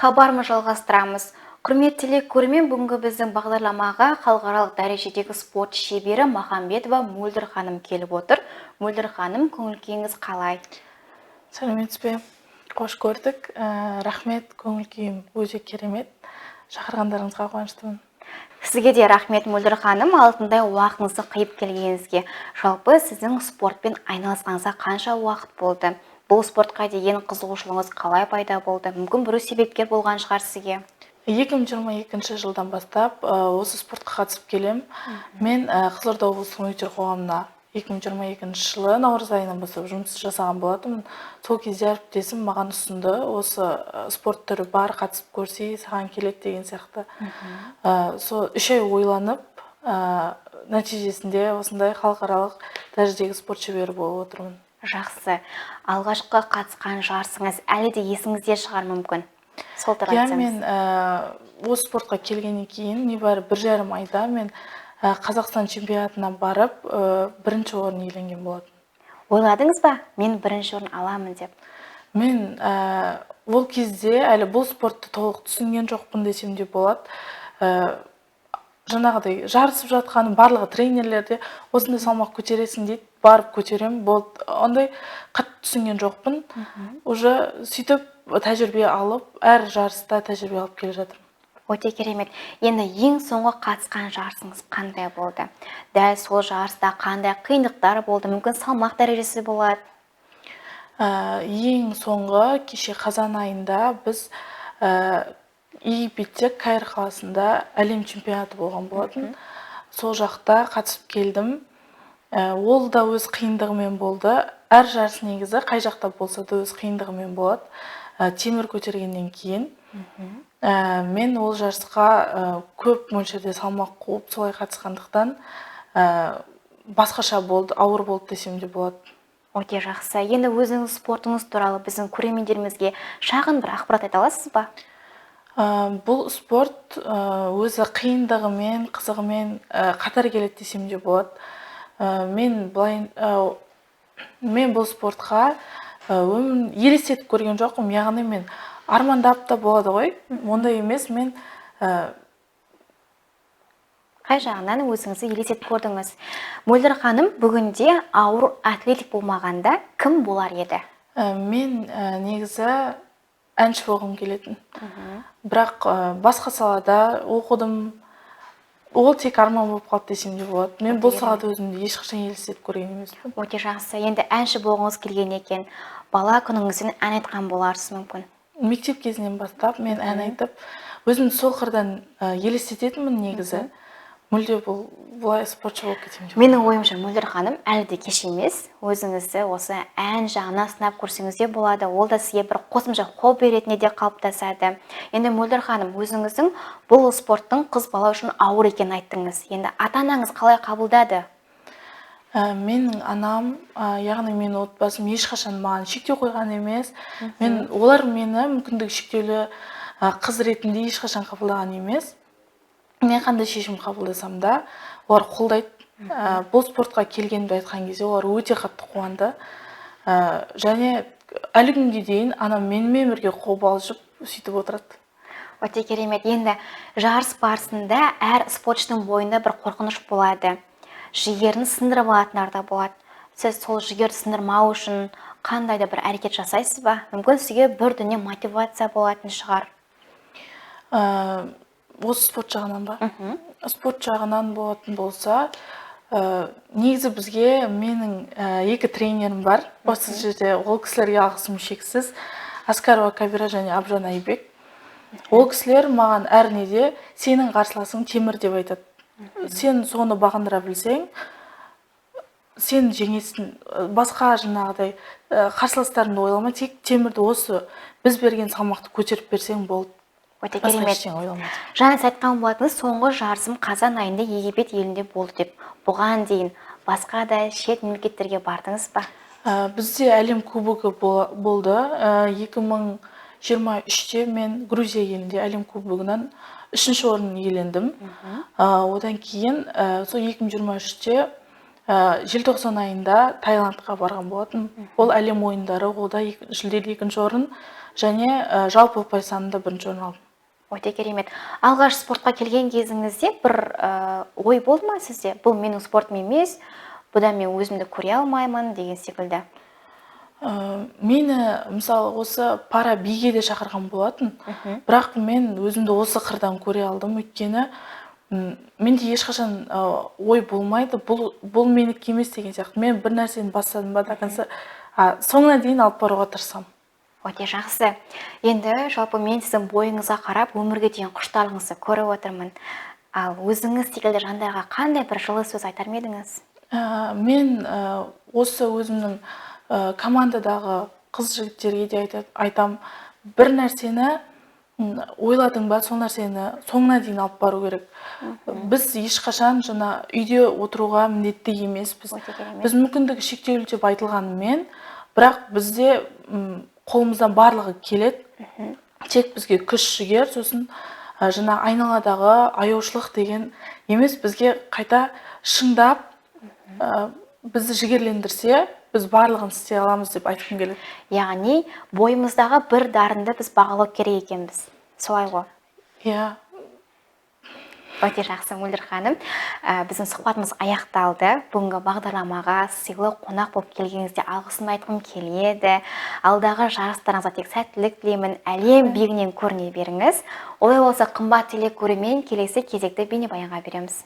Хабарымызды жалғастырамыз. Құрметті телекөрермен, бүгінгі біздің бағдарламаға халықаралық дәрежедегі спорт шебері Махамбетова Мөлдір ханым келіп отыр. Мөлдір ханым, көңіл күйіңіз қалай? Сәлеметсіз бе, қош көрдік. Рахмет, көңіл күйім өте керемет. Шақырғандарыңызға қуаныштымын. Сізге де рахмет, Мөлдір ханым, алтындай уақытыңызды қиып келгеніңізге. Жалпы, сіздің спортпен айналысқаныңызға қанша уақыт болды? Бұл спортқа деген қызығушылығыңыз қалай пайда болды? Мүмкін, біреу себепкер болған шығар сізге. 2022 жылдан бастап осы спортқа қатысып келем. Мен Қызылорда облысының мүгедектер қоғамына 2022 жылы наурыз айынан бастап жұмыс жасаған болатынмын. Сол кезде әріптесім маған ұсынды, осы спорт түрі бар, қатысып көрсей, саған келеді деген сияқты. Сол 3 ай ойланып, нәтижесінде осындай халықаралық дәрежедегі спорт шебері болып отырмын. Жақсы. Алғашқы қатысқан жарысыңыз әлі де есіңізде шығар мүмкін. Сол туралы Иә. айтсаңыз. Мен осы спортқа келгеннен кейін небәрі 1,5 айда мен Қазақстан чемпионатына барып, бірінші орын иеленген болатын. Ойладыңыз ба, мен бірінші орын аламын деп? Мен ол кезде әлі бұл спортты толық түсінген жоқпын десем де болады. Жаңағыдай жарысып жатқаным, барлығы тренерлер де осындай салмақ көтересің дейді, барып көтеремін, болды. Ондай қатты түсінген жоқпын. Уже сөйтіп тәжірибе алып, әр жарыста тәжірибе алып келе жатырмын. Өте керемет. Енді ең соңғы қатысқан жарысыңыз қандай болды? Дәл сол жарыста қандай қиындықтар болды? Мүмкін, салмақ дәрежесі болады. Ең соңғы кеше қазан айында біз Египетте, Каир қаласында әлем чемпионаты болған болатын. Сол жақта қатысып келдім. Ол да өз қиындығымен болды. Әр жарыс негізі қай жақта болса да өз қиындығымен болады. Темір көтергеннен кейін мен ол жарысқа көп мөлшерде салмақ қуып, солай қатысқандықтан, басқаша болды, ауыр болды десем де болады. Өте жақсы. Енді өзіңіз спортыңыз туралы біздің көрермендерімізге шағын бір ақпарат айта аласыз ба? Бұл спорт өзі қиындығымен, қызығымен қатар келеді десем де болады. Мен былай, мен бұл спортқа өмір елестетіп көрген жоқпын, яғни мен армандап та болады ғой, ондай емес. Мен Қай жағынан өзіңізді елестетіп көрдіңіз? Мөлдір ханым бүгінде ауыр атлетик болмағанда кім болар еді? Мен негізі әнші болғым келетін, бірақ басқа салада оқыдым. Ол тек арман болып қалды десем де болады. Мен бұл салада өзімді ешқашан елестетіп көрген емеспін. Өте жақсы. Енді әнші болғыңыз келген екен, бала күніңізден ән айтқан боларсыз мүмкін. Мектеп кезінен бастап мен ән айтып, өзімді сол қырдан елестететінмін. Негізі мүлде бұл былай спортшы болып кетемін деп. Менің ойымша, Мөлдір ханым, әлі де кеш емес. Өзіңізді осы ән жағына сынап көрсеңіз де болады. Ол да сізге бір қосымша хобби ретінде де қалыптасады. Енді, Мөлдір ханым, өзіңіздің бұл спорттың қыз бала үшін ауыр екенін айттыңыз. Енді ата анаңыз қалай қабылдады? Менің анам, яғни менің отбасым ешқашан маған шектеу қойған емес. Мен олар мені мүмкіндігі шектеулі қыз ретінде ешқашан қабылдаған емес. Мен қандай шешім қабылдасам да, олар қолдайды. Бұл спортқа келгенімді айтқан кезде олар өте қатты қуанды. Және әлі күнге дейін анам менімен бірге қобалжып, сөйтіп отырады. Өте керемет. Енді жарыс барысында әр спортшының бойында бір қорқыныш болады, жігерін сындырып алатындар да болады. Сіз сол жігерді сындырмау үшін қандай да бір әрекет жасайсыз ба? Мүмкін, сізге бір дүние мотивация болатын шығар. Осы спорт жағынан ба? Спорт жағынан болатын болса, негізі бізге менің екі тренерім бар. Осы жерде ол кісілерге алғысым шексіз: Аскарова Кабира және Абжан Айбек. Ол кісілер маған әр неде «Сенің қарсыласың темір» деп айтады. «Сен соны бағындыра білсең, сен жеңесің. Басқа жаңағыдай қарсыластарыңды ойлама, тек темірді, осы біз берген салмақты көтеріп берсең болды, Өте басқа керемет. ештеңе ойлама» деп. Жаңа сіз айтқан болатынсыз, соңғы жарысым қазан айында Египет елінде болды деп. Бұған дейін басқа да шет мемлекеттерге бардыңыз ба? Бізде әлем кубогы болды. 2023-те мен Грузия елінде әлем кубогынан үшінші орын иелендім. Одан кейін сол 2023-те Желтоқсан айында Таиландқа барған болатын. Ол әлем ойындары, ол да жүлделі екінші орын және жалпы ұпай санында бірінші орын алдым. Өте керемет. Алғаш спортқа келген кезіңізде бір ой болды ма сізде? Бұл менің спортым емес, бұдан мен өзімді көре алмаймын деген секілді. Мені мысалы осы пара биге де шақырған болатын, бірақ мен өзімді осы қырдан көре алдым, өйткені менде ешқашан ой болмайды, бұл менікі емес деген сияқты. Мен бір нәрсені бастадым ба, до конца, соңына дейін алып баруға тырысамын. Өте жақсы. Енді жалпы мен сіздің бойыңызға қарап өмірге деген құштарлығыңызды көріп отырмын. Ал өзіңіз секілді жандарға қандай бір жылы сөз айтар ма едіңіз? Мен осы өзімнің командадағы қыз жігіттерге де айтам, бір нәрсені ойладың ба, сол нәрсені соңына дейін алып бару керек. Біз ешқашан жаңа үйде отыруға міндетті емеспіз. Өте керемет. Біз мүмкіндігі шектеулі деп айтылғанымен, бірақ бізде қолымыздан барлығы келеді. Тек бізге күш жігер, сосын жаңа айналадағы аяушылық деген емес, бізге қайта шыңдап, бізді жігерлендірсе, біз барлығын істей аламыз деп айтқым келеді. Яғни бойымыздағы бір дарынды біз бағалау керек екенбіз. Солай ғой? Иә. Өте жақсы, Мөлдір ханым. Біздің сұхбатымыз аяқталды. Бүгінгі бағдарламаға сыйлы қонақ болып келгеніңізде алғысымды айтқым келеді. Алдағы жарыстарыңызға тек сәттілік тілеймін. Әлем биігінен көріне беріңіз. Олай болса, қымбат телекөрермен, келесі кезекті бейнебаянға береміз.